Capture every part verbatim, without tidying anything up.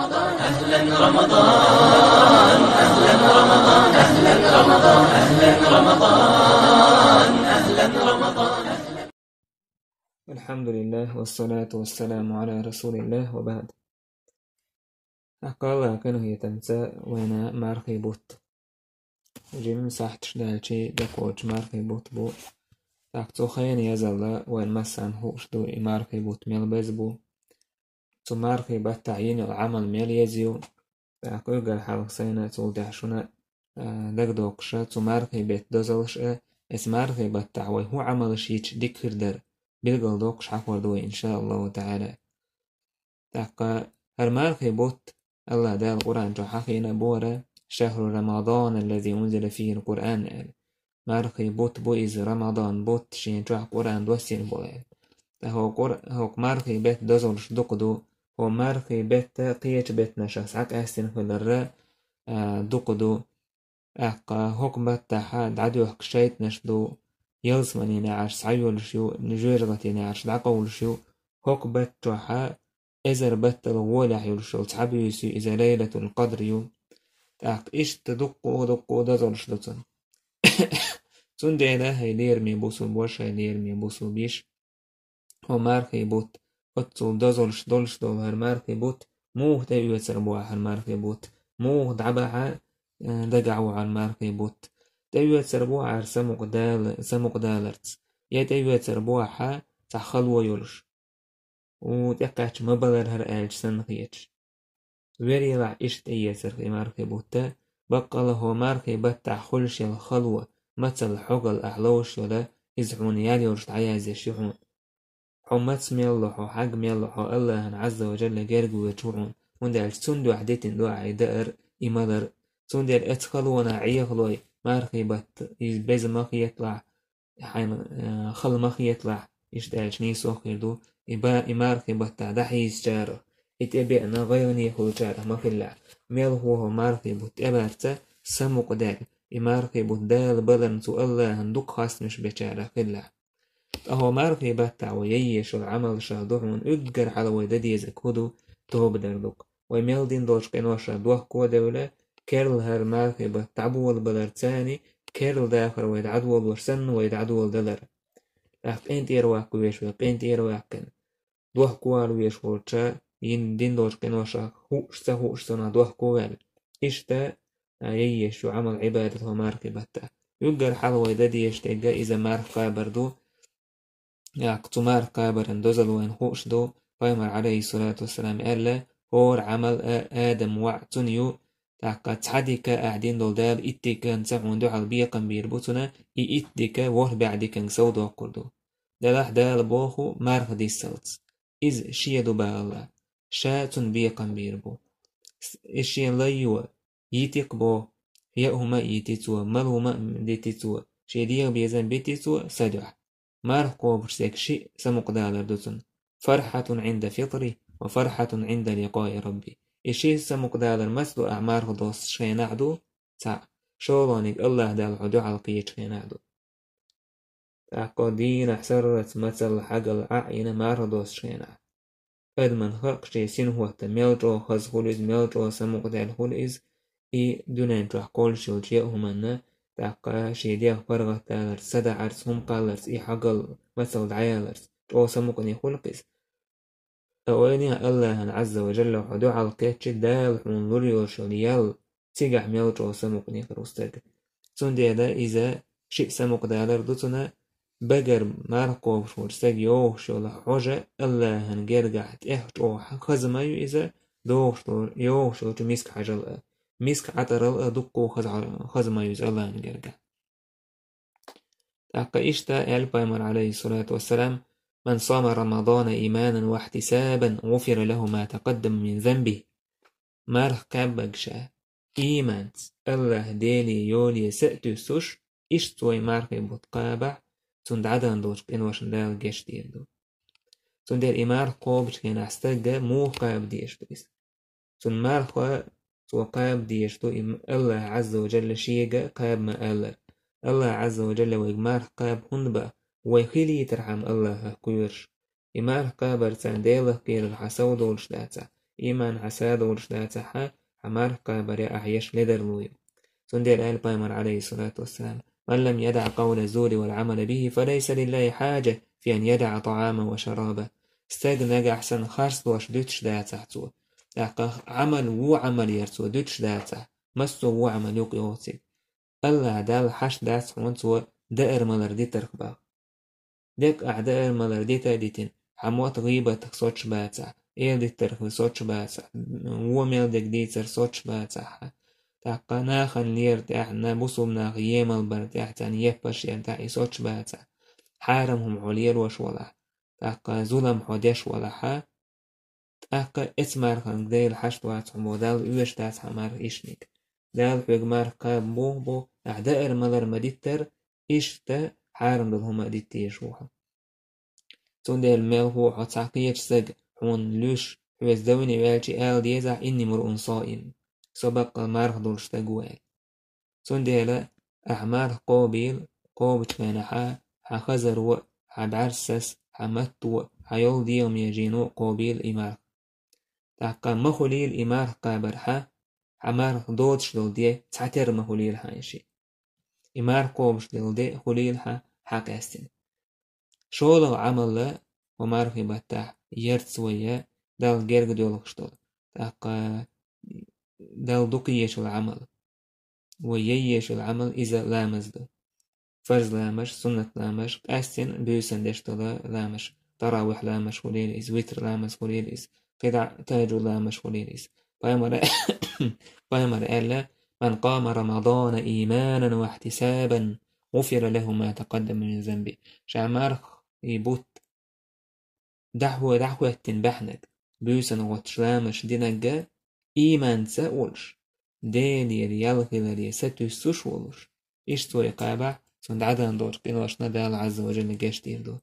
الحمد لله والصلاة والسلام على رسول الله وبعد. Ахкала кана хетанца вайна мархий бут. Жим сахьташ даьлчи дакочу мархий бут бу. Так цу хайна язалла вайн массан хууш ду и мархий бут мел беза бу. Цу мархий баттахь йина йолу Ӏамал мел еза ю. Так уггар хьалха сайна цул тӀаьхьа шуна, а, дагадоккхуша, цу мархий бетта дозаллаш а, эс мархий баттахь вай хӀун Ӏамалаш йича дика хир дара, билгал доккхуш хьахор ду вай, иншааллаху таӀала. ТӀаккха хӀара мархий бутт Аллах Дала Къуръан чохь хьахийна бора: «Шахру Рамадан аллази унзила фийхил Къуръан», аьлла. Мархий бутт бу иза, Рамадан бутт, шен чохь Къуръан доссийна болу аьлла. Ткъа хӀокху Къур-, хӀокху мархий бетта дозаллаш дукха ду, хӀо мархий бетта кхечу беттанашах схьакъаьстина хиларра, а, дукха ду. ТӀаккха хӀокху баттахьа дӀадоьхку шайтӀанаш ду, ялсаманин неӀарш схьайолуш ю, жоьжахатин неӀарш дӀакъовлуш ю. ХӀокху бетта чохьа эзар баттал гӀолехь йолуш йолу цхьа буьйса ю, иза Лайлатул-Къадр ю. ТӀаккха иштта дуккха а, дуккха а дозаллаш ду цунна. Цундела, хӀай лераме бусулба ваша, хӀай лераме бусулба йиша, хӀо мархий бутт, оццул дозаллаш долуш долу хӀара мархий бутт, муха тӀеоьцур бу ахьа хӀара мархий бутт, муха дӀабахьа, э, дагахь ву хӀара мархий бутт. ТӀеоьцур бу ахьа самукъадала-, самукъадаларца, я тӀеоьцур бу ахьа цхьа хало йолуш, у тӀекхаьчча ма балар хӀара аьлча санна хеташ. Веррийлахь иштта тӀеэцарх и мархий бутт, баккъала хӀо мархий баттахь хуьлуш йолу хало, мацалла хьогалла ахь ловш йолу, иза хьуна ял йолуш дӀаяздеш ю хьуна. Хьо маца мел ло, хьо хьаг мел ло, хьо Аллахьан Ӏазза ва Жалла герга воьдуш ву хьуна, хӀунда аьлча цунна дуьхьа дитина ду ахь и даар, и малар. Цундела оцу халонах Ӏехалой, мархий бутт, иза беза ма хеталахь, хьайна, э, хала ма хеталахь, иштта аьлча нийсо хир ду, и ба-, и мархий баттахь дӀахьийзачарах, и тӀебеана гӀайгӀане хуьлучарах ма хилалахь. Мелхо хӀо мархий бутт тӀебарца, самукъадаьлла, и мархий бутт Дала баларна цу Аллахьан дукха хастамаш бечарах хилалахь. Ткъа хӀо мархий баттахь вай яйеш йолу Ӏамалшах ду хьуна уггар хьала вай дан дезарг хӀун ду, тоба дар ду-кх. Вай мел дина долчу къиношах дохко а девлла, керла хӀара мархий бутт дӀаболабалар царний, керла дахар вай дӀадолош санна вай дӀадоладалар. ТӀаккха къинтӀера ваккха веш вай, къинтӀера ваьккхина, дохко вала веш волча, йина дина долчу къиношах хууш, ца хууш цунах дохко ваьлла. Иштта, а, яйеш ю Ӏамал-Ӏибадат хӀо мархий баттахь. Уггар хьала вай дан дезаш дерг иза марха кхабар ду. ТӀаккха цу марха кхабаран дозалла вайна хууш ду, Пайхамар, Ӏалайхиссалату вассалам, аьлла: «ХӀора Ӏамал а Адам воӀ цунна ю, тӀаккха цхьа дика ахь дина долу Дала итт диканца хьуна дуьхьал бекхам бийр бу цунна, и итт дика ворхӀ бӀе диканга сов доккхур ду». Делахь Дала боху марха диссалц. Иза шен ду бахалла, ша цунна бекхам бийр бу. С-, и шен лай йо, йити-кх боху, яа хӀума а йити цо, мала хӀума а дити цо, шен дегӀан безам бити цо, са дуьхьа. Марха кхобуш стеган шиъ самукъадалар ду цунна: «Фархьатун Ӏинда фитри, ва фархьатун Ӏинда ликъаи Рабби». И ши самукъадалар маца ду ахь марха доссучу хенахь ду? Цхьаъ. ШолгӀаниг Аллах Дала хьо дуьхьал кхечу хенахь ду. ТӀаккха дийнахь сарралц мацалла хьагалла Ӏа а йина марха доссучу хенахь. Адаман хакъ шен синхӀотта мел чӀогӀа хаза хуьлу иза, мел чӀогӀа самукъадаьлла хуьлу иза, и дуьнен чохь кхоллуш йолчу яа хӀуманна, тӀаккха шен дегӀ паргӀатдаларца, са дахьарца, хӀума кхалларца, и хьагалла мацалла дӀаяларца, чӀогӀа самукъане хуьлу-кх иза. Ткъа вайна Аллахьан Ӏазза ва Жалла хьо дуьхьал кхеччи, Дала хьуна лур йолуш йолу ял, цигахь мел чӀогӀа самукъане хир ву стаг. Цундела иза шиъ самукъадалар ду цунна, багара марха кхобуш волчу стаг йогӀуш йолу хьожа Аллахьан гергахь тӀех чӀогӀа хаза ма ю иза, догӀуш долу, йогӀуш йолчу миска хьажал а, миска Ӏатарал а дуккха хаза, хаза ма ю иза Аллахьан гергахь. ТӀаккха иштта аьлла Пайхамар, Ӏалайхиссалату вассалам: «Ман сама Рамадана иманан ва ихьтисабан, гӀуфира лаху ма такъаддама мин занбихӀ». Марха кхаьбнарг ша, ийманца, Аллахь Деле йоле са а туьссуш, иштта цо и мархий бутт кхабахь, цунна дӀадахана долчу къиношна Дала гечдийр ду. Цундела и марха кхобучу хенахь стага муха кхаба дезаш ду иза? Цунна марха цо кхаба дезаш ду, и Аллахь Ӏазза ва Жалла шега кхаба ма аллара. Аллахь Ӏазза ва Жалла вайга марха кхаба хӀунда бан, вай хилийтархьама Аллахьах кхоьруш. И марха кхабарца Делах кхерар хьан сов долуш дацахь, иман хьа садолуш дацахьа, хьа марха кхабаре ахьа еш ледарло ю. Цундела аьлла пайхамар, алейхиссалату вассалам: «من لم يدع قول الزور والعمل به فليس لله حاجة في أن يدع طعامه وشرابه». Стаг нагахь санна харцдош дуьтуш дацахь цо, тӀаккха Ӏамал, ву Ӏамал яр цо дуьтуш дацахь, массо а ву Ӏамал юкъа йогӀу цига. Аллахь Далла хьашт дац хьуна цо даар-малар дитарх баха. Деккъа ахь даар-малар дита а дитина, хьан мотт гӀийбатах соцуш бацахь, эладиттарх соцуш бацахь, вон мел дерг дийцар соцуш бацахь, тӀаккха нахана лер тӀехь, на бусулба нах емал бар тӀехь, царна еппаш яр тӀехь и соцуш бацахь, хьарам хӀума хьо лелош валахь, тӀаккха зулам хьо деш валахьа, тӀаккха эцу марханга Дела хьашт вац хьуна боху, Далла оьшуш дац хьан марха ишниг. Дала хьоьга марха кхаба боху боху, ахь даар-малар ма диттара, иштта хьарам долу хӀума а диттийша ву хьо. Цундела мелхо а хьо цхьа кхечу стага хьуна луьш, хьоьца давне ваьлча ала дезахь: «إني امرؤ صائم», со баккъал марха долуш стаг ву аьлла. Цундела ахьа марха кхобийла, кхобучу хенахьа хьан хазаро а, хьан бӀаьрсас а, хьан матто а, хьан йолу дегӀан межено а кхобийла и марха. ТӀаккха ма хуьлийла и марха кхабархьа, хьан марха доцуш долу де цхьатерра ма хуьлийла хьан и шиъ. И марха кхобуш долу де хуьлийла хьан, хьан къаьстина. ШолгӀа Ӏамал а хӀо мархи баттахь ярца вай а Далла герга доьлхуш долу, тӀаккха Далла дукха ешалла Ӏамал. Вай яй ешалла Ӏамал иза ламаз ду. Фарз ламаш, суннат ламаш, къаьстина буьйсан деш долу ламаш. Таравихь ламаш хуьлийла иза, витр ламаз хуьлийла иза, кхидӀа тахӀажжуд ламаш хуьлийла иза. Пайхамара, пайхамара аьлла: «من قام رمضان إيمانا واحتسابا غفر له ما تقدم من ذنبه». Ша мархи бутт дӀахӀо-, дӀахӀоьттина баьхнарг, буьйсан гӀотташ ламаш динарг а, ийманца а волуш, Делера ял хиларе сатуьйсуш а волуш, иштта цо и кхабахь, цунна дӀадахана долчу къиношна Дала Ӏазза ва Жалла гечдийр ду.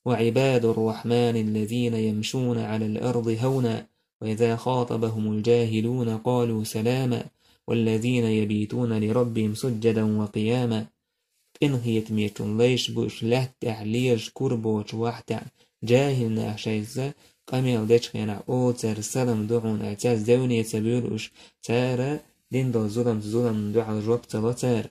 «وعباد الرحمن الذين يمشون على الأرض هونا وإذا خاطبهم الجاهلون قالوا سلاما والذين يبيتون لربهم سجدا وقياما». Къинхетамечун лайш бу уьш, лаьтта тӀехь лелаш кура боцуш вахьтехь, жахӀил наха шайца къамел дечу хенахь олу цара: «Салам ду хьуна», аьлла, цаьрца девне ца буьйлу уьш, цара дина долу зуламца зуламна дуьхьал жоп ца ло цара.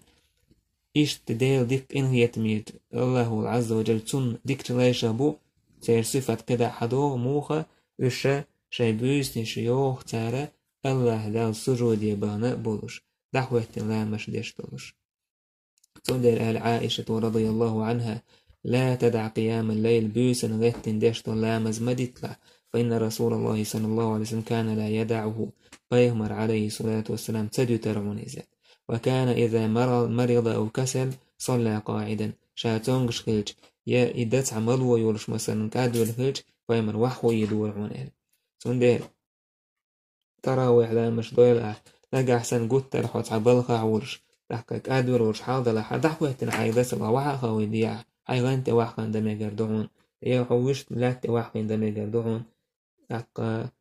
Иштта Делан дика къинхетаме, Аллахьул Ӏазза ва Жалла, цунна дикачу лайшах бу, церан сифат кхидӀа хьадогӀу муха, уьш шайн буьйсанаш йоху цара, Аллахь Далла сужуде бахана а болуш, дӀахӀоьттина ламаш деш долуш. Цундела аьлла Ӏаишата, радияллаху Ӏанха: «لا تدع قيام الليل», буьйсанна гӀеттина деш долу ламаз ма дитталахь, «فإن رسول الله صلى الله عليه وسلم كان لا يدعه», пайхамар, алейхиссалату вассалам, ца дуьтара хьуна иза. «وكان إذا مر-، مرض أو كسل صلى قاعدا». Ша цомгуш хилча, я и дацахь мало йолуш, масалан, кӀадвелла хилча, пайхамар ваххо ийдора хьуна аьлла. Цундела таравихь ламаш дойла ахь, нагахь санна гуттара хьо цхьа балхахь волуш, тӀаккха кӀадвелла волуш хьал далахь, хьан дӀахӀоьттина хьайга дацалла вахьа а хавий дехьа, хьайн гӀан тӀе вахкана дан мегар ду хьуна, я хьо вуьшта лаьтта тӀе вахкийна дан мегар ду хьуна, тӀаккха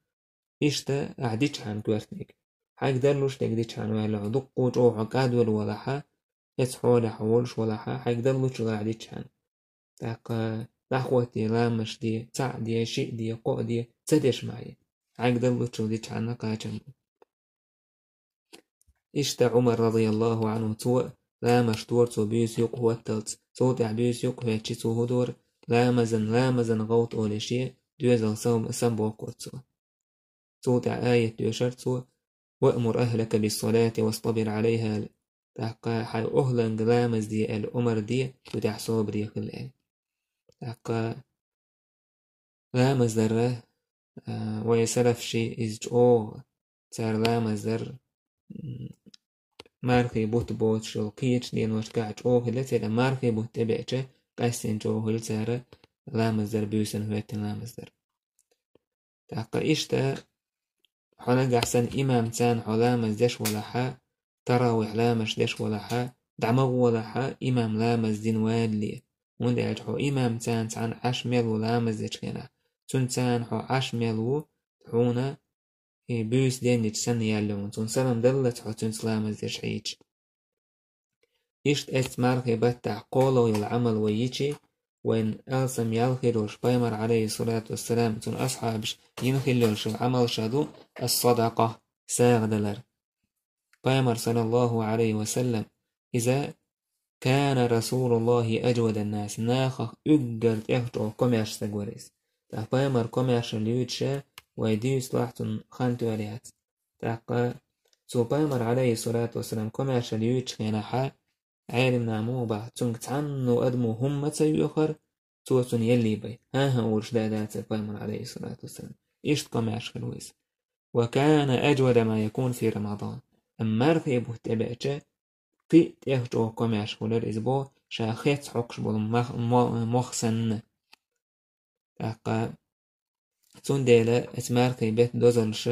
иштта ахь дичахьана коьртаниг. Хьайга даллуш дерг дичахьана ваьлла хьо, дуккха чӀогӀа хьо кӀадвелла валахьа, эцу хьолехь хьо волуш валахьа, хьайга даллучул ахь дичахьана. ТӀаккха дӀахӀотте ламаш де, цхьаъ де, шиъ де, кхоъ де, ца деш ма хье. Хьайга даллучул дичахьана кхачам бу. Иштта Ӏумар, радияллаху Ӏанху, цо ламаш дора цо буьйса юкъа хӀотталц. Цул тӀаьхьа буьйса юкъа хӀоьттича цо хӀу дора, ламазан, ламазан гӀовт олий шен доьзал сам-, самабоккхура цо. Цул тӀаьхьа аят доьшура цо: «وأمر أهلك بالصلاة واصطبر عليها», аьлла. ТӀаккха хьайн охӀланга ламаз де аьлла омар де, цу тӀехь собаре хила аьлла. ТӀаккха ламаз дар, а, вайн салафаш иза чӀогӀа, цара ламаз дар, м, мархий бутт боцуш йолу кхечу деношкахь чӀогӀа хилла, церан мархий бутт тӀебеача, къаьстина чӀогӀа хилла цара ламаз дар, буьйсанна хӀоьттина ламаз дар. ТӀаккха иштта хьо нагахь санна имамца хьо ламаз деш валахьа, таравихь ламаш деш валахьа, дӀа ма гӀолахьа, имам ламаз дина валале. ХӀунда аьлча хьо имамца цхьаьна Ӏаш мел ву ламаз дечу хенахь, цуьнца хьо Ӏаш мел ву, хьуна и буьйса денначу санна яьлла хьуна, цунна салам даллалц хьо цуьнца ламаз деш хьийча. Иштта эцу мархий баттахь кхоалгӀа йолу Ӏамал вай йичи, вайн алсам ял хир йолуш, пайхамар, алейхиссалату вассалам, цуьнан асхьабаш йина хилла йолуш йолу Ӏамал ша ду: ас-садакъа, сагӀа далар. Пайхамар, саллаллаху алейхи ва саллам, иза: «Кана Расулуллахи аджвадан нас», нахах уггар тӀех чӀогӀа комаьрша стаг вара иза. ТӀаккха пайхамар комаьршалла юьйцуш вай дуьйцуш лахь цунна хан тоьар яц. ТӀаккха цо пайхамар, алейхиссалату вассалам, комаьршалла юьйцучу хенахь, Ӏелам наха муха боху, цуьнга цхьанна адамо хӀумма ца йоьхура, цо цунна елла бай. ХӀан-хӀа олуш дан дацара пайхамар, алейхиссалату вассалам. Иштта комаьрша хир ву иза. «Ва кана аджвада ма якун фи Рамадан». Амма мархи бутт тӀебеача, кхин а тӀех чӀогӀа комаьрша хуьлура иза боху, ша хец хьокхуш болу мах-, мо-, мох санна. ТӀаккха цундела оцу мархи беттан дозаллаш,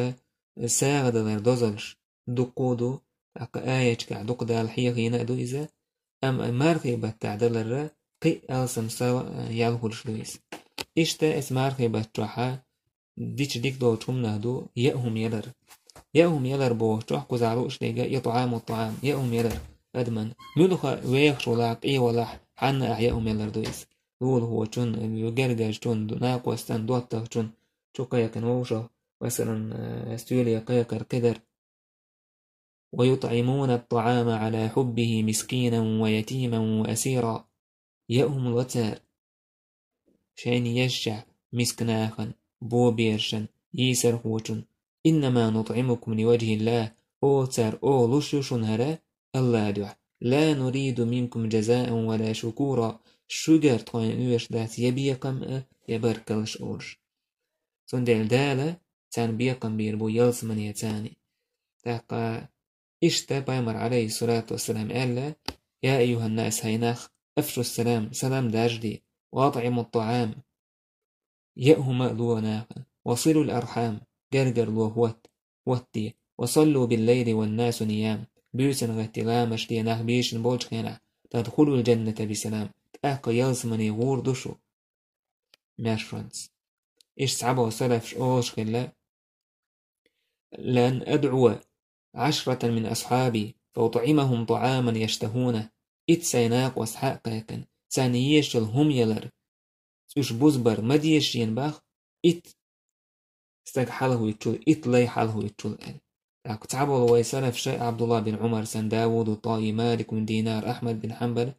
сагӀа далар дозаллаш дуккха а ду, тӀаккха аяташкахь дукха Дала хьехийна а ду иза, амма мархи баттахь даларра кхин а алсам са ял хуьлуш ду иза. Иштта оцу мархи баттахь дича дика долчу хӀуманах ду яа хӀума ялар. Яа хӀума ялар бохучохь кхузахь лууш дерг итӀаму тӀаам, яа хӀума ялар адаман. Муьлхха вехаш валахь, къе валахь, хьанна ахь яа хӀума ялар ду иза. Лулахочун, гергарчун, накъостан, доттагӀчун, чу кхайкхина вовшах, масалан, э, стоьле кхайкхар кхидар. «Ва ютӀимуна ат-тӀаама Ӏала хьуббихи мискинан ва ятиман ва асира». Яа хӀума ло цара шайна езачохь мисканахана, бобершана, йийсархочунна. «Иннама нутӀимукум ливаджхӀиллахӀ», олу цара, олуш ю шуна хӀара АллахӀан дуьхьа. «Ла нуриду минкум джазаан ва ла шукура», шуьгара тхуна оьшуш дац я бекхам а, я баркаллаш олуш. Цундела Дала царна бекхам бийр бу ялсамане царна. ТӀаккха иштта пайхамар, алейхиссалату вассалам, аьлла: «Я айюханнас, хӀай нах, афшуссалам, салам даржаде, ва атӀимут-тӀаам, яа хӀума а ло нахана, ва силул архьам, гергарло хӀотта, хӀоттаде, ва саллу биллайли ваннасу ниям, буьйсанна гӀатте ламаш де нах бийшина болчу хенахь, тадхулул джанната бисалам, тӀаккха ялсамане гӀур ду шу». Маьршонца. Иштта цхьаболу салафаш олуш хилла: «Лан адӀуа Ӏашратан мин асхьаби, фа утӀимахум тӀааман яштахуна». Итт сайн накъост хьа а кхайкхина, царна езаш йолу хӀума ялар, уьш бузбар ма деза шена боху, итт стаг хьалхавуьйтучул, итт лай хьалхавуьйтучул аьлла. ТӀаккха цхьаболу вай салафаш, Ӏабдулла бин Ӏумар санна, Давуду ТӀаи, Малик бин Динар, Ахьмад бин Хьанбал,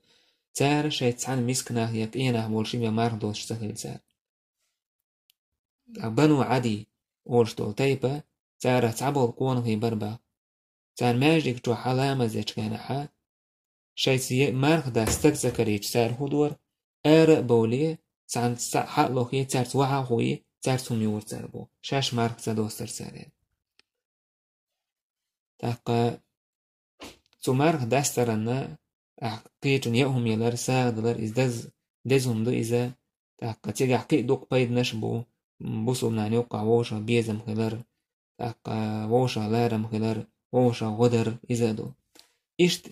цара шайца цхьаьна мисканах я къенах болуш я марха доцуш ца хилла цара. ТӀаккха Бану Ӏади олуш долу тайпа, царах цхьаболу къонахий бара боху. Цара маьждиг чохь хьаламаз дечу хенахь, шайца е-, марха даста стаг ца карийча, цара хӀун дора, ара а бовлий, царна цхьаъ хьа а лохий, цаьрца вахьа а хуий, цаьрца хӀума юра цара боху. Шаьш марха ца достура цара. ТӀаккха цу марха дастаранна ахь кхечунна яа хӀума ялар, сагӀа далар, иза даз-, деза хӀума ду иза. ТӀаккха цигахь кхин а дукха пайданаш а бу, бусулба нахана юккъахь вовшах безам хилар, тӀаккха вовшах ларам хилар, вовшах гӀо дар, иза а ду. Иштта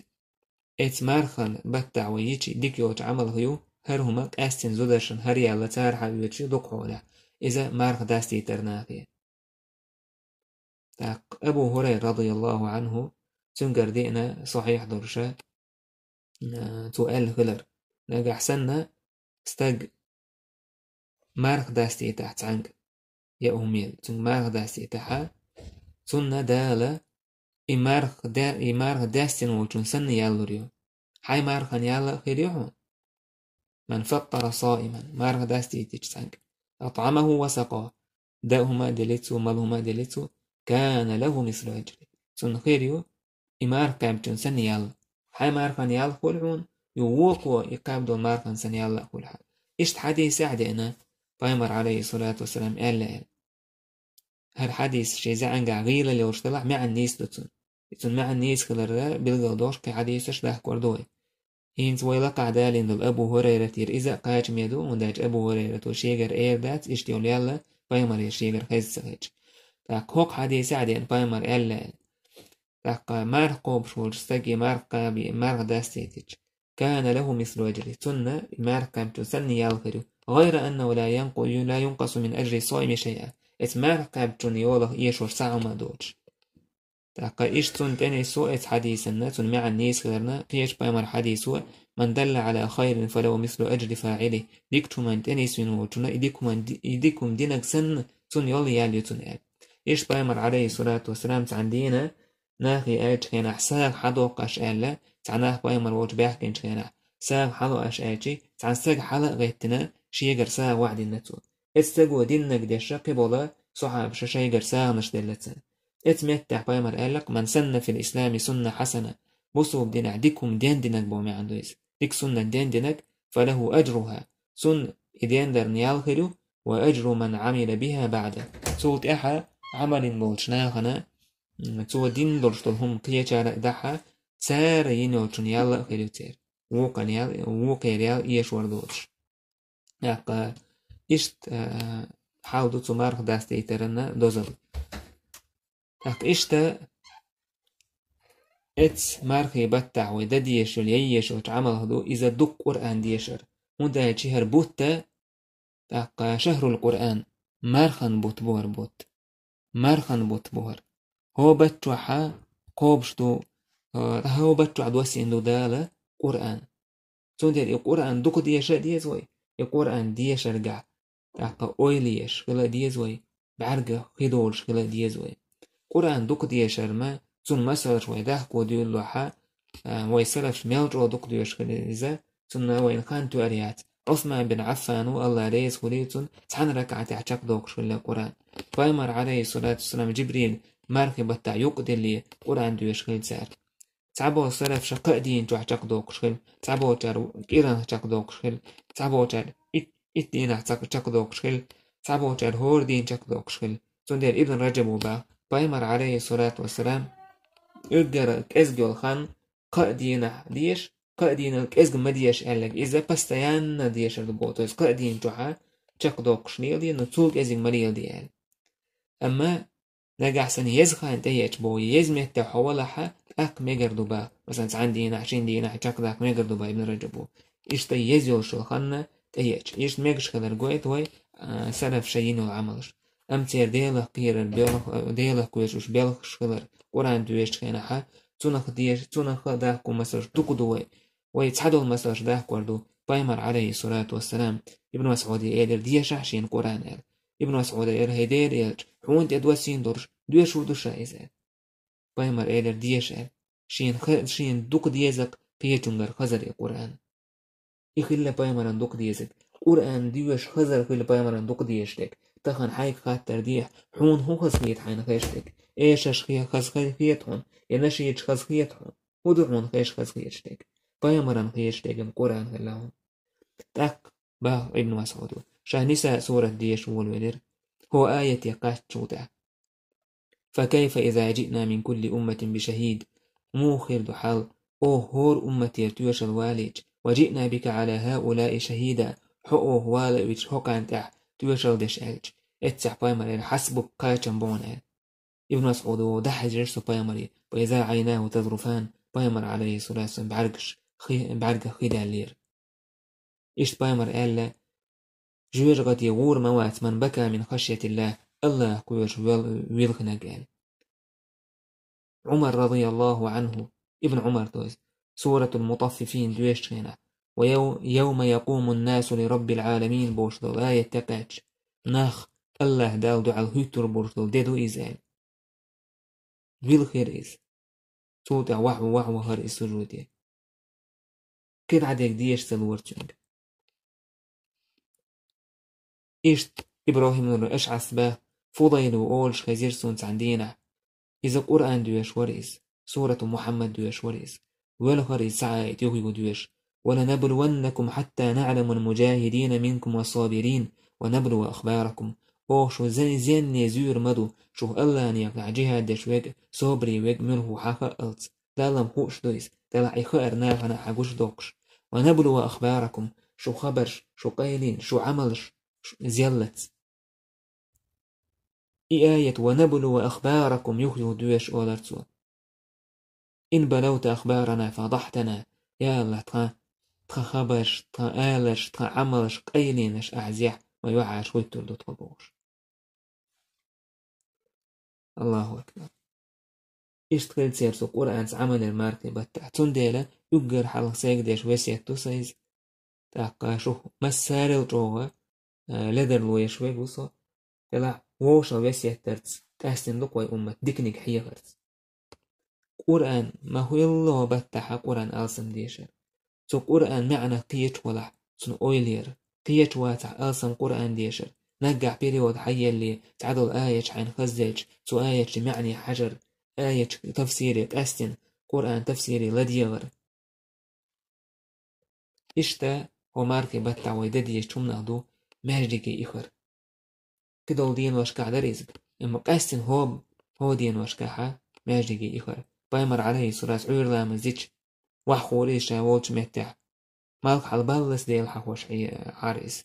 эцу мархан баттахь вай йича дика йолчу Ӏамалх ю, хӀара хӀума къаьстина зударшна хӀара яьлла цара хьаоьцуш ю дукха хьолехь, иза марха дастийтар нахе. ТӀаккха Абу ХӀурайра, радияллаху Ӏанху, цуьнгара деана сахьихь долуш, а, цо аьлла хилар: нагахь санна стаг марха дастийтахь цхьаьнга, яа хӀума елла, цуьнга марха дастийтахь, цунна Дала и марха да-, и марха даьстина волчун санна ял лур ю. Хьайн мархан ял а хир ю хьуна. Ман фаттара саиман, марха дастийтича цхьаьнга, атӀамаху ва сакъа, даа хӀума а дели цо, мала хӀума а дели цо, кана лаху мислу аджри. Цунна хир ю и марха кхаьбначун санна ял. Хьайн мархан ял хуьлу хьуна, ю вукхо и кхаьбна долу мархан санна ял а хуьлу хьан. Иштта хьадисехь а деана, пайхамар, алейхиссалату вассалам, аьлла аьлла. ХӀара хьадис шен зӀаьнгахь гӀийла йолуш делахь, маьӀна нийса ду цуьнан. И цуьнан маьӀна нийса хилар билгал долуш кхин хьадисаш дахкор ду вай. ХӀинца вай лакхахь далийна долу Абу ХӀурайратера иза а кхачаме ду, хӀунда аьлча Абу ХӀурайрато шегара эр дац, иштта йолу ял пайхамаре шегара хезна ца хилча. ТӀаккха хӀокху хьадисехь а деана пайхамар аьлла аьлла. ТӀаккха марха кхобуш волчу стаге марха кхаби, марха дастийтича, кана лаху мислу аджри. Цунна и марха кхаьбначун санна ял хир ю. ГӀайра аннаху ла янкъу-, ла юнкъасу мин аджри саими шайъа. Эцу марха кхаьбначун йолах эшош цхьа хӀума а доцуш. ТӀаккха иштта цунна тӀенисо эцу хьадисанна, цунна маьӀна нийса хиларна, кхечу пайхамар хьадисо, من دل على خير فله مثل أجر فاعله. Дикачу хӀуманна тӀе нисвина волчунна, и дика хӀуманна ди-, и дика хӀума динарг санна, цунна йола ял ю цунна аьлла. Иштта пайхамар, Ӏалайхи ссалату вассалам, цхьан дийнахь нахе аьлча хенахь, сагӀа хьадоккху аш аьлла, цхьа нах пайхамар волчу баьхкинчу хенахь, сагӀа хьало аш аьлча, цхьана стага хьала а гӀеттина, шегара сагӀа ваӀдина цо. Эцу стага диннарг дешна кхиболу сахьабаша шайгара сагӀанаш делла цара. Эцу меттехь пайхамар аьлла-кх: من سن في الإسلام سنة حسنة. Бусулба динехь дика хӀума дендинарг боху маьӀна ду иза. Дика суннат дендинарг, فله أجرها. Цунна и дендарна ял хир ю, وأجر من عمل بها بعده. Цул тӀаьхьа Ӏамал йина болчу нахана, м, цо дина долуш долу хӀума кхечара а дахьа, цара йина йолчун ял а хир ю церан. Вукхана ял, вукхеран ял эшор доцуш. ТӀаккха иштта, а, хьал ду цу марха дастийтаран дозалла. ТӀаккха иштта эцу мархи баттахь вай дан дезаш йолу, ян езаш йолчу Ӏамалх ду иза дукха Къуръан дешар. ХӀунда аьлча хӀара бутт, тӀаккха шахьрул Къуръан, мархан бутт бу хӀара бутт. Мархан бутт бу хӀара. ХӀокху баттахь кхобуш ду, а, хӀокху баттахь доссийна ду Дала Къуръан. Цундела и Къуръан дукха деша а деза вай, и Къуръан дешаргахь тӀаккха ойла еш хила а деза вай, бӀаьргах хи долуш хила а деза вай. Къуръан дукха дешар ма, цунна масалш вай дахко дуьйлалахь, а, вай салафаш мел чӀогӀа дукха доьшуш хилла иза, цунна вайна хан тоьар яц. Ӏусман бин Ӏаффана, Алла реза хуьлийла цунна, цхьана ракаӀатехь чекхдоккхуш хилла Къуръан. Пайхамар, Ӏалайхи ссалату вассалам, Джибрил мархи баттахь юкъа делле, Къуръан доьшуш хилла цара. Цхьаболу салафаша кхаа дийнан чохь чекхдоккхуш хилла, цхьаболчара кӀиранах чекхдоккхуш хилла, цхьаболчара ит-, итт дийнахь ца-, чекхдоккхуш хилла, цхьаболчара хӀора дийнан чекхдоккхуш хилла. Цундела Ибн Раджаба боху, пайхамар, Ӏалайхи ссалату вассалам, уггар кӀезиг йолу хан кхаа дийнахь деша, кхаа дийнал кӀезиг ма деша аьлларг, иза постоянно дешар ду боху, то есть кхаа дийнан чохь чекхдоккхуш леладе, но цул кӀезиг ма леладе аьлла. Амма нагахь санна еза хан тӀеэча боху, еза метте хьо валахь, тӀаккха мегар ду боху. Масалан, цхьана дийнахь, шина дийнахь чекхдаккха мегар ду боху Ибн Раджаба. Иштта еза йолуш йолу хан тӀеэча. Иштта мегаш хилар гойту вай, а, салафаша йина йолу Ӏамалш. Амма церан Делах кхерар белх-, Делах кхоьруш белхаш хилар, Къуръан доьшучу хенахь, цунах деш-, цунах дахко масалш дукха ду вай. Вай цхьадолу масалш дахкор ду, пайхамар, Ӏалайхи ссалату вассалам, Ибн МасӀуде элира: «Дешахь шена Къуръан», – аьлла. Ибн МасӀуда элира: «ХӀай Делан элча, хьуна тӀе доссийна долуш доьшур ду ша иза?» – аьлла. Пайхамар элира: «Деша», – аьлла. Шена ха-, шена дукха дезарг кхечуьнгара хазар и Къуръан. И хилла пайхамаран дукха дезарг. Къуръан доьшуш хазар хилла пайхамаран дукха дезаш дерг. Тахана хьайга хаттар дехьа, хьуна хӀун хаза хета хьайна хезаш дерг? Эшарш хе-, хаза хе-, хета хьуна, я нашидаш хаза хета хьуна? ХӀун ду хьуна хезаш хаза хеташ дерг? Пайхамаран хезаш дерг-м Къуръан хилла хьуна. ТӀаккха боху Ибн МасӀуда, ша Ниса сурат деша волавелира. ХӀокху аяте кхаьчча тӀехь: «فكيف إذا جئنا من كل أمة بشهيد». Муха хир ду хьал, оха хӀора умматера тоьшалла валийча, «وجئنا بك على هؤلاء شهيدا», хьо оха валавича хӀокхарна тӀехь тоьшалла деш аьлча, эццехь пайхамар элира: «حسبك», кхачам бу хьуна аьлла. Ибн МасӀуда боху, дӀахьаьжира со пайхамаре, «فإذا عيناه تذرفان», пайхамар, Ӏалайхи ссалату вассалам, бӀаьргаш хи-, бӀаьргах хи даьллера. Иштта пайхамар аьлла: «Жоьжахати гӀур ма вац, من بكى من خشية الله», Аллах кхоьруш вел-, вилхинарг аьлла. Ӏумар, радияллаху Ӏанху, Ибн Ӏумар, то есть, Суратул Мутаффифин доьшучу хенахь, «ويو-, يوم يقوم الناس لرب العالمين» бохуш долу аят тӀекхаьчча, нах Аллах Далла дуьхьал хӀуьттур болуш долу де ду иза аьлла. Вилхира иза. Цул тӀаьхьа вахьа-вахьа вахара иза сужуде. Кхин дӀа дерг деша ца лора цуьнга. Иштта ИбрахӀим ибн АшӀас боху, Фудайла олуш хезира суна цхьана дийнахь. Иза Къуръан доьшуш вара иза, Сурату Мухьаммад доьшуш вара иза. Велхара иза цхьа аят юха-юха доьшуш: «ولنبلونكم حتى نعلم المجاهدين منكم والصابرين ونبلو أخباركم». Оха шу зен-, зенне зуьйр ма ду, шух Аллахьан некъахь жихӀад деш верг, собаре верг муьлха ву хьан хаалц. Далла-м хууш ду иза, делахь и хаар нахана хьан гуш доккхуш. «ونبلو أخباركم», шу хабарш, шу къайлина, шу Ӏамалш, шу зеллац. И аят «ونبلو أخباركم» юха-юха доьшуш олура цо. «إن بلوت أخبارنا فضحتنا». Я Аллах, тхан, тхан хабарш, тхан аларш, тхан Ӏамалш, къайлинарш ахь зехь, ма юьхьӀаьржа хӀуьттур ду тхо бохуш. Аллаху акбар. Иштта хилла церан цу Къуръанца Ӏамал яр мархи баттахь. Цундела Уггар хьалха сайга деш весет ду сан иза. ТӀаккха шух массарел чӀогӀа, э, ледарло еш вегу со. Делахь вовшал весет дарца къаьстина ду-кх вай уммат диканиг хьехарца. Къуръан, ма хӀилло баттахьа Къуръан алсам дешар. Цу Къуръан маьӀна кхеча валахь, цунна ойла яр. Кхеча вацахь алсам Къуръан дешар. Наггахь перевод хьаелле, цхьадолу аяташ хьайна хазделча, цу аятийн маьӀне хьажар, аятийн тафсире къаьстина, Къуръан тафсире ладегӀар. Иштта хӀо мархий баттахь вай де дезачу хӀуманах ду маьждиге ихар. Кхидолу деношкахь дара иза, амма къаьстина хӀо, хӀо деношкахьа маьждиге ихар. Пайхамар, Ӏалайхиссалату, Ӏуьйра ламаз дича, ваххура иза ша волчу меттехь, малх хьалабаллалц Дела хьахош хье-, хьара иза.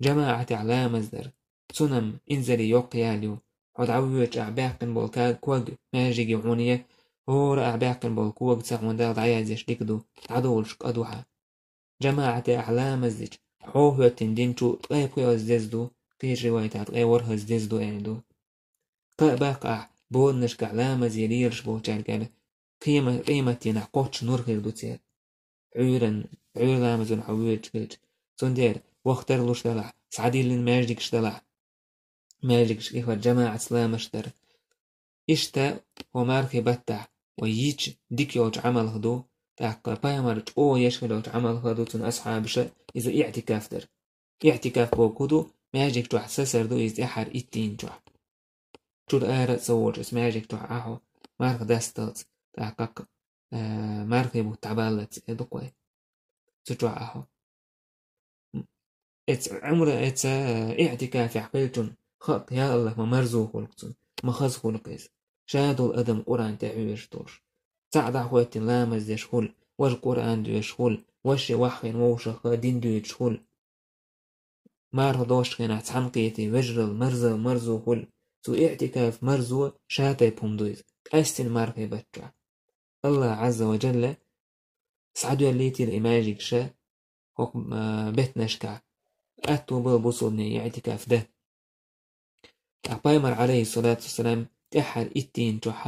ЖамаӀатехь ламаз дар, цунам инзаре йоккха ял ю. Хьо дӀавоьдучу ахь баьккхина болу ка-, ког маьждиге хьуна е, хӀора ахь баьккхина болу кога ца хьуна Далла дӀаяздеш дика ду, дӀадолуш къа ду хьан. ЖамаӀате ахь ламаз дича, хьо хӀоьттина динчу ткъе пхоьазза деза ду, кхечу ривайтехь ткъе ворхӀазза деза ду аьлла ду. Кхаа баккха ахь, боданашкахь ламазе лелаш болчаьрга аьлла, кхема-, къематдийнахь кхоччуш нур хир ду церан. Ӏуьйран, Ӏуьйра ламазана хьо воьдуш хилча. Цундела вахтар луш далахь, схьадиллина маьждигаш далахь, маьждигашка ихар, жамаӀатца ламазаш дар. Иштта хӀо мархий баттахь вай йича дика йолчу Ӏамалх ду, тӀаккха пайхамар чӀогӀа еш хилла йолчу Ӏамалх ду цуьнан асхьабаша, иза иӀтикаф дар. ИӀтикаф бохург хӀун ду? Маьждиг чохь сацар ду иза тӀаьххьара итт дийнна чохь. Чуьра ара а ца волуш, оцу маьждиг чохь Ӏа хьо, марха дасталц, тӀаккха, э, мархий бутт дӀабаллалц, э, ду-кх вай. Цу чохь Ӏа хьо. Эца Ӏумра, эца, э, иӀтикафехь хилчун хаьа, я АллахӀ, ма марзо хуьлу-кх цунна, ма хаза хуьлу-кх иза. Ша долу адам Къуръан тӀе хьоьжуш долуш. Цхьаъ дӀахӀоьттина ламаз деш хуьлу, важа Къуръан доьшуш хуьлу, ваше ваххийна вовшахха дин дуьйцуш хуьлу. Марха долчу хенахь цхьаьнакхетий вежаралла марза-, марзо хуьлу. Цу иӀтикаф марзо ша тайпа хӀума ду иза, къаьстина мархий баттахь. АллахӀ Ӏазза ва Джалла схьадоьллийтира и маьждигаш хӀокху, а, беттанашкахь. Аьтто бала бусалбане иӀтикаф дан. Ткъа пайхамар, Ӏалайхиссалату вассалам, тӀаьххьара итт дийнна чохь,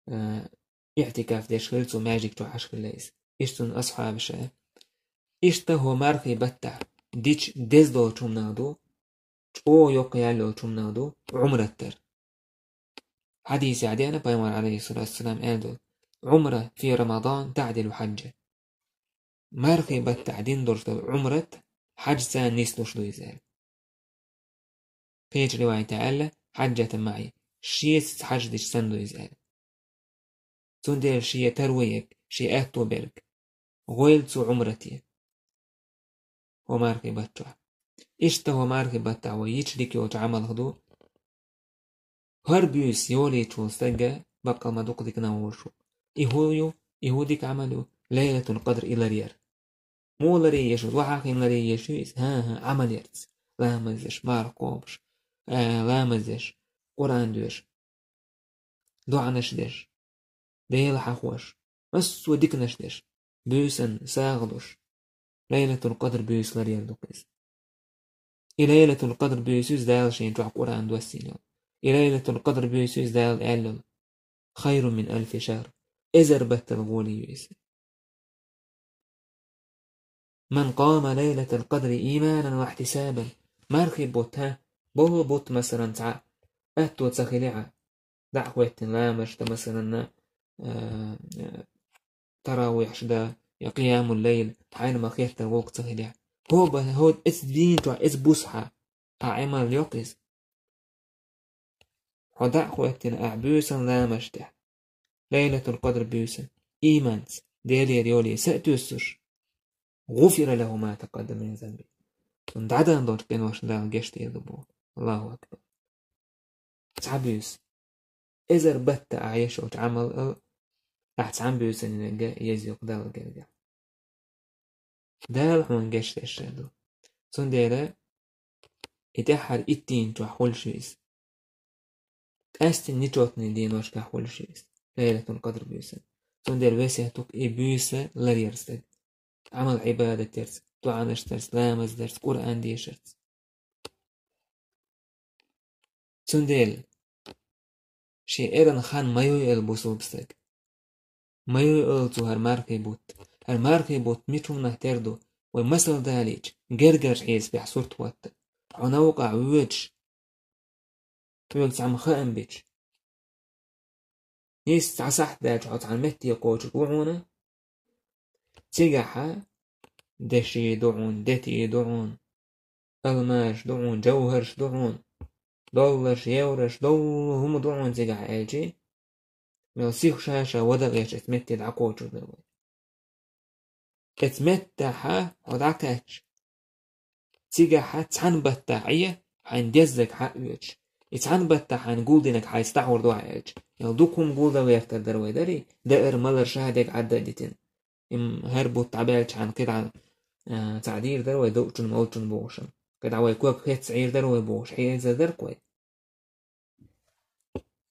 а, иӀтикаф деш хилла цу маьждиг чохь Ӏаш хилла иза. Иштта цуьнан асхьабаша. Иштта хӀо мархий баттахь дича деза долчу хӀуманах ду, чӀогӀа йоккха ял йолчу хӀуманах ду Ӏумрат дар. Хьадисехь деана пайхамар, Ӏалайхиссалату вассалам, аьлла долу: «Ӏумра фи Рамадан таъдилу хьаджа». Мархий баттахь дина долуш долу Ӏумрат хьаджца нислуш ду иза аьлла. Кхечу ривайтехь аьлла: «Хьаджатан маъи», шеца хьадж дича санна ду иза аьлла. Цундела шен таро ерг, шен аьтто берг гӀойла цу Ӏумрате. ХӀо мархий баттахь. Иштта хӀо мархий баттахь вай йича дика йолчу Ӏамалх ду. ХӀара буьйса йолийча волу стаг баккъал ма дукха диканах волуш ву. И хӀун ю, и хӀун дика Ӏамал ю, Лайлатул Къадр и ларъяр. Муха ларъеш ву, вахахь хин ларъеш ю иза? ХӀан-хӀа, Ӏамал ярца. Ламаз деш, марха кхобуш, а, ламаз деш, Къуръан доьшуш, доӀанаш деш, Дела хьахош, массо а диканаш деш, буьйсанна сагӀа луш. Лайлатул Къадр буьйса ларъяр ду-кх иза. И Лайлатул Къадр буьйса ю иза Дала шен чохь Къуръан доссийна йолу. И Лайлатул Къадр буьйса ю иза Дала аьлла йолу: «Хайрун мин алфи шахр». Эзар баттал гӀоле ю иза. «Ман къама лайлатал къадри ийманан ва ихьтисабан». Мархий бутт, хӀа, боху бутт, масалан, цхьа аьтто ца хилехь, дӀа а хӀоьттина ламазашна, масалан, а, таравихьаш дан, я къиямул лайл, хьайна ма-хеттара гӀуллакх ца хилехь. ХӀоба, хӀо, эца дийна чохь, эца бусахь, хьан Ӏамал йоккха иза. Хьо дӀа а хӀоьттина ахь буьйсанна ламазаш тӀехь, Лайлатул Къадр буьйсанна, ийманца, Делера йоле са а туьссуш, «гӀуфира лахӀу ма такъаддама мин занбихӀ». Цунна дӀадахана долчу къиношна Дала гечдийр ду боху. АллахӀу акбар. Цхьа буьйса. Эзар баттахь ахь еш йолчу Ӏамал а, ахь цхьана буьйсанна еза ю-кх Далла гергахь. Дала хьуна гечдеш ду. Цундела и тӀаьххьара итт дийна чохь хуьлуш ю иза. Къаьстина нечётный деношкахь хуьлуш ю иза, Лайлатул Къадр буьйсанна. Цундела весет ду-кх и буьйса ларъяр стаг. Ӏамал-Ӏибадат ярца, доӀанаш дарца, ламаз дарца, Къуръан дешарца. Цундела шен эрна хан ма йойла бусалба стаг. ма йой ала цо хӀара мархий бутт. ХӀара мархий бутт мича хӀуманах тера ду? Вай масал далийча, гергарчу хьесапехь сурт хӀотта. Хьо новкъахь воьдуш, хьоьга цхьамма хаам бича. Нийса цхьа сахьт даьлча хьо цхьана метте кхочург ву хьуна. Цигахьа деши ду хьуна, дети ду хьуна, алмаш ду хьуна, жовхӀарш ду хьуна, долларш, еврош, довла хӀума ду хьуна цигахь аьлчи, мел сиха ша-ша вада гӀерташ эцу метте дӀакхочур дара вай. Эцу меттахьа хьо дӀакхаьчча, цигахьа цхьана баттахь Ӏе, хьайна деззарг хьаоьцуш. И цхьана баттахь хьайна гулдинарг хьайца дӀахьур ду хьан аьлча. Ял дукха хӀума гулдан гӀертар дара вай дарий, даар-малар ша дега Ӏадда а дитина. Им хӀара бутт дӀабаьлча хьан кхидӀа, а, цхьа дийр дара вай доучун, молчун бохушан. КхидӀа вай ког хетца Ӏийр дара вай бохуш, хьеэзар дара-кх вай.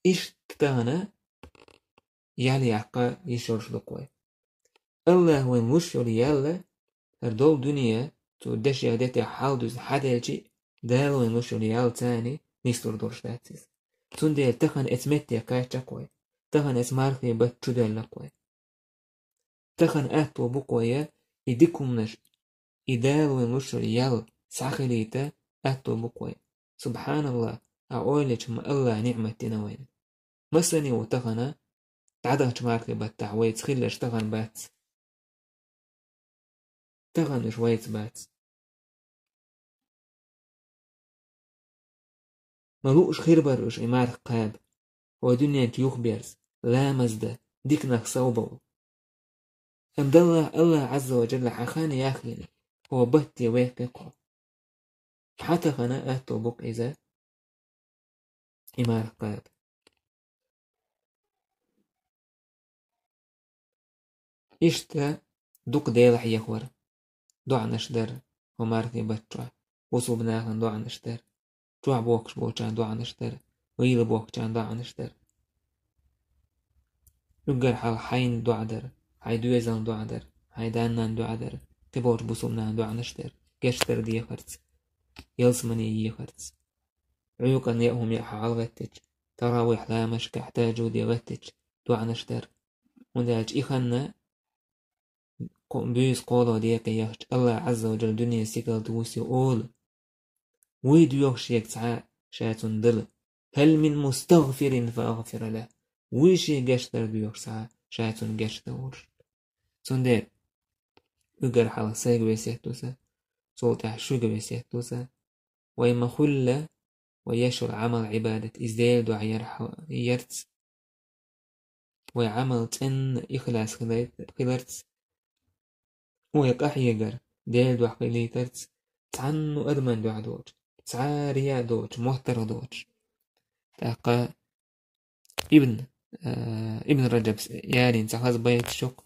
Иштта тахана ял яккха йиш йолуш ду-кх вай. АллахӀ вайна луш йолу ял, хӀара долу дуьне, цо дешех, детех хьал дуьзна хьаделчи, Дала вайна луш йолу ял царна нислур долуш дац иза. Цундела тахана эцу метте кхаьчча-кх вай. Тахана эцу мархий батта чу доьлла-кх вай. Тахана аьтто бу-кх вай, и дика хӀуманаш, и Дала вайна луш йолу ял схьахилийта аьтто бу-кх вай. СубхьаналлахӀ, хьан ойла йича ма АллахӀа ниӀмат дина вайна. Масане ву тахана, дӀадахча мархий баттахь вайца хилларш тахана бац. Тахана уьш вайца бац. Ма лууш хир бара уьш и марха кхаба, хӀо дуьнен чу юхаберза, ламаз дан, диканах совбовла. Амма Далла, АллахӀ Ӏазза ва Джалла хьан хан яхйина, хӀо батте вехкхи-кх хьо. Хьан тахана аьтто бу-кх иза, и марха кхаба. Иштта дукха Дела хьехавар, доӀанаш дар, хӀо мархий батта чохь, бусулба нахана доӀанаш дар, чохь бохкуш болчарна доӀанаш дар, гӀийла бохкучарна доӀанаш дар. Уьггар хьалха хьайна доӀа дар, хьайн доьзална доӀа дар, хьайн да-нанна доӀа дар, кхиболчу бусулба нахана доӀанаш дар, гечдар дехарца, ялсамане ехарца. Ӏуьйкъана яа хӀума яа хьо хьалагӀеттича, таравихь ламазашкахь тахӀажжуде гӀеттича, доӀанаш дар. ХӀунда аьлча и ханна кху-, буьйса кхоло декъе яхча, АллахӀ Ӏазза ва Джалла дуьне стигалта вуьсу олу. Вуй доьху шега цхьа ша цунна дала. «Хьал мин мустагӀфирин фа агӀфира лахӀ». Вуй шен гечдар доьхуш цхьа ша цунна гечдан волуш. Цундела уьггар хьалха сайга весет ду сан, цул тӀаьхьа шуьга весет ду сан. Вай ма-хуьллу, вай еш йолу Ӏамал-Ӏибадат иза Делан дуьхьа яр хьо-, ярца, вай Ӏамал цӀенна ихлас хилар-, хиларца, вай къахьегар Делан дуьхьа хилийтарца, цхьанна адаман дуьхьа доцуш, цхьа а рияъ доцуш, моттаргӀа доцуш. ТӀаккха Ибн, э, Ибн Раджабс ялийна цхьа хаза байт ю-кх.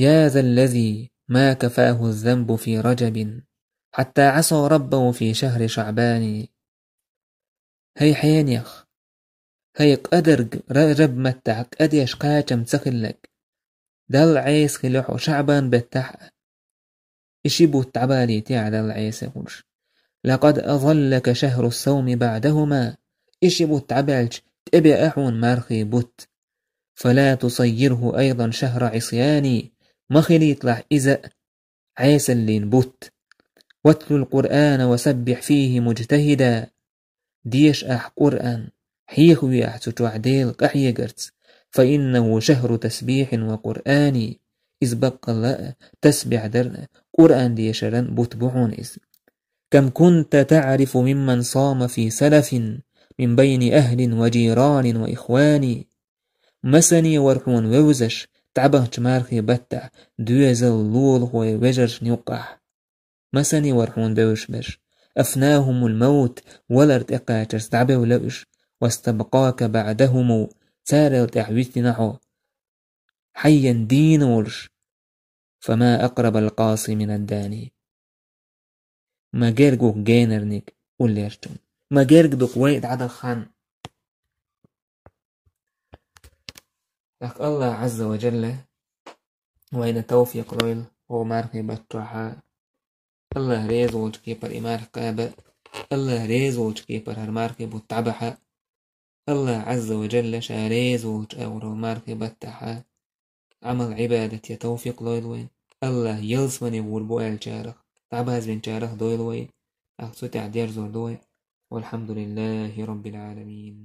«يا ذا الذي ما كفاه الذنب في رجب حتى عصى ربه في شهر شعبان». ХӀай хьенех, хӀай къадарг Ра-, Раджаб маттахь къа деш кхачам ца хилларг, Далла Ӏеса хилла хьо ШаӀбан беттахь а. И ши бутт дӀабалийтехьа Далла Ӏеса хуьлуш. «لقد أظلك شهر الصوم بعدهما». И ши бутт дӀабаьлча, тӀебеа хьуна мархий бутт. «فلا تصيره أيضا شهر عصيان». Ма хилийталахь иза а Ӏесаллин бутт. «واتل القرآن وسبح فيه مجتهدا». Деша ахь Къуръан, хьехаве ахь цу чохь Дела къахьегарца. «فإنه شهر تسبيح وقرآن». Иза баккъалла а, тасбихь дарна а, Къуръан дешаран а бутт бу хьуна иза. «كم كنت تعرف ممن صام في سلف من بين أهل وجيران وإخوان». Масане вара хьуна вевзаш, дӀабахча мархий баттахь, доьзал, лулахой, вежаршна юккъахь. Масане вара хьуна бевзаш берш. «أفناهم الموت», валар тӀекхачарца дӀабевлла уьш. «واستبقاك بعدهم», царал тӀаьхьа витина хьо, хьайна дийна волуш. «فما أقرب القاصي من الداني». Ма герга ву-кх генарниг уллерчун. Ма герга ду-кх вай дӀадаха хан. ТӀаккха АллахӀ Ӏазза ва Джалла вайна тавфикъ лойла, хӀо мархий баттахь а, АллахӀ реза волчу кепара и марха кхаба, АллахӀ реза волчу кепара хӀара мархий бутт дӀабахьа, АллахӀ Ӏазза ва Жалла Ша реза волчу агӀор мархи баттахьа Ӏамал-Ӏибадат ян тавфикъ лойла вайн. АллахӀ ялсамане гӀур бу аьллачарах, дӀабазвинчарах дойла вай. ТӀаккха цу тӀехь дерзор ду вай. Валхьамдулиллахи Роббил Ӏаламин.